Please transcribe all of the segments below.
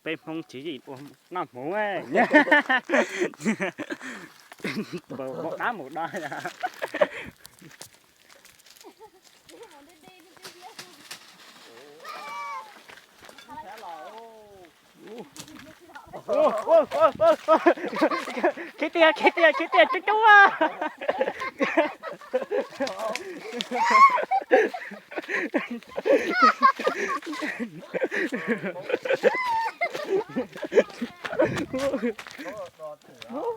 Peb Hmoob tsis yim ua noj hmuv, mus dab mus do. Khiav tiag, khiav tiag, khiav tiag, cub cub a.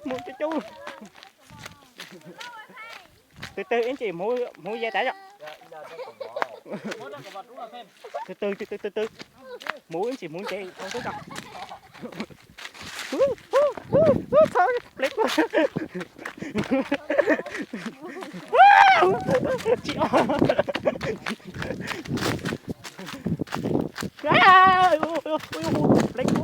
Mus cub cub. Từ từ, ib ntsis hmuv ya tas yom. Từ từ, từ từ, từ từ. Hmuv ib ntsis hmuv nce tau xwb yom. Txhob plev kuv. Tsis, plev kuv.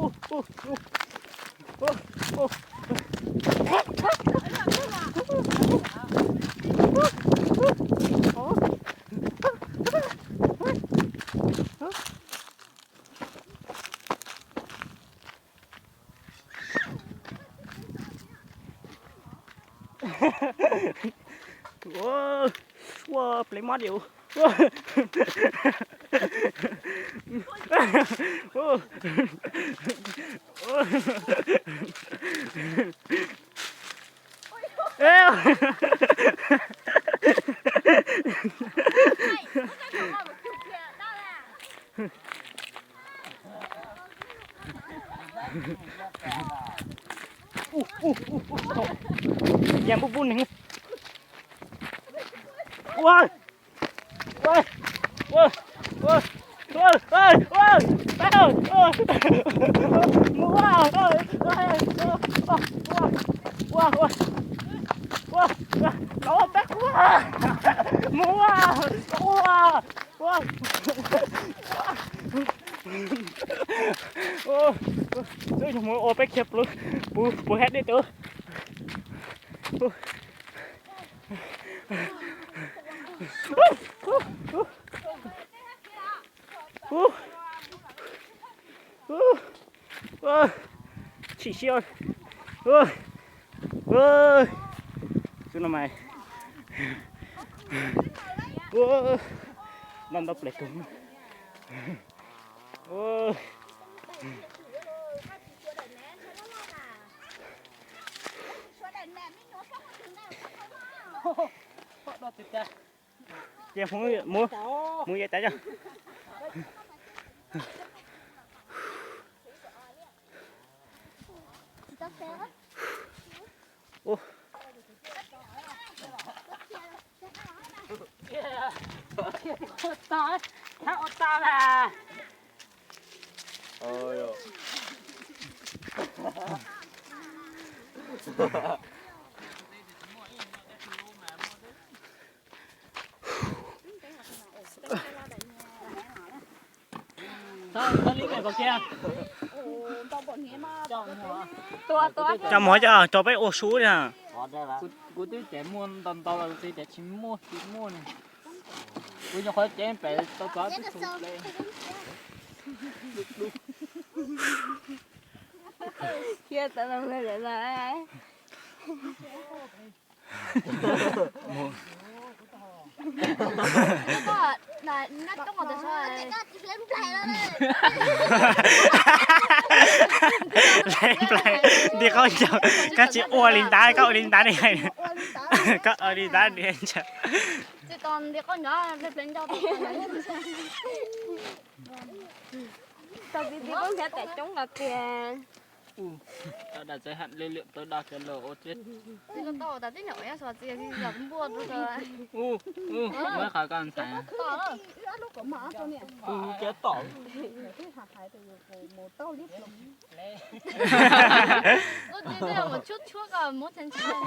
Ua, ua plev mob diam. Ya npub npub neeg. Ua, ua, ua, ua, ua, ua, ua, mus ua, ua, ua, ua, ua, ua, ua, ua, peb ua, mus ua, ua, ua. Ua, ua, ua, mus ua peb khiav puv, puv, puv hab dej tus. Chim siab. Xub no mas, noj ntau plaws kawg. Ces mus, mus, mus ya tas yog. Ua, Coj mus coj rau peb ua su li. Kuv twb cev muaj ntau ntau los kuv twb cev tsis muaj tsis muaj ne. Kuv nyuam qhuav cev pem tau txog twb tsis ple. Thiab tau los lawm. Nti qaub ncaug, koj tsis ua li ntawd, koj ua li ntawd ne. Koj ua li ntawd ne. Tau tib tib koj nrhiav tes coob nqa tiag. Tau dam txawv ham li lwm tau dog cov los ua tib. Tau tas tib nyuam yog xov txiv yog npuaj rau. Muab qhov koj ntxhais. Tus cov tom. Ua tib tib mus tshuab tshuab koj muab txhia ntshai.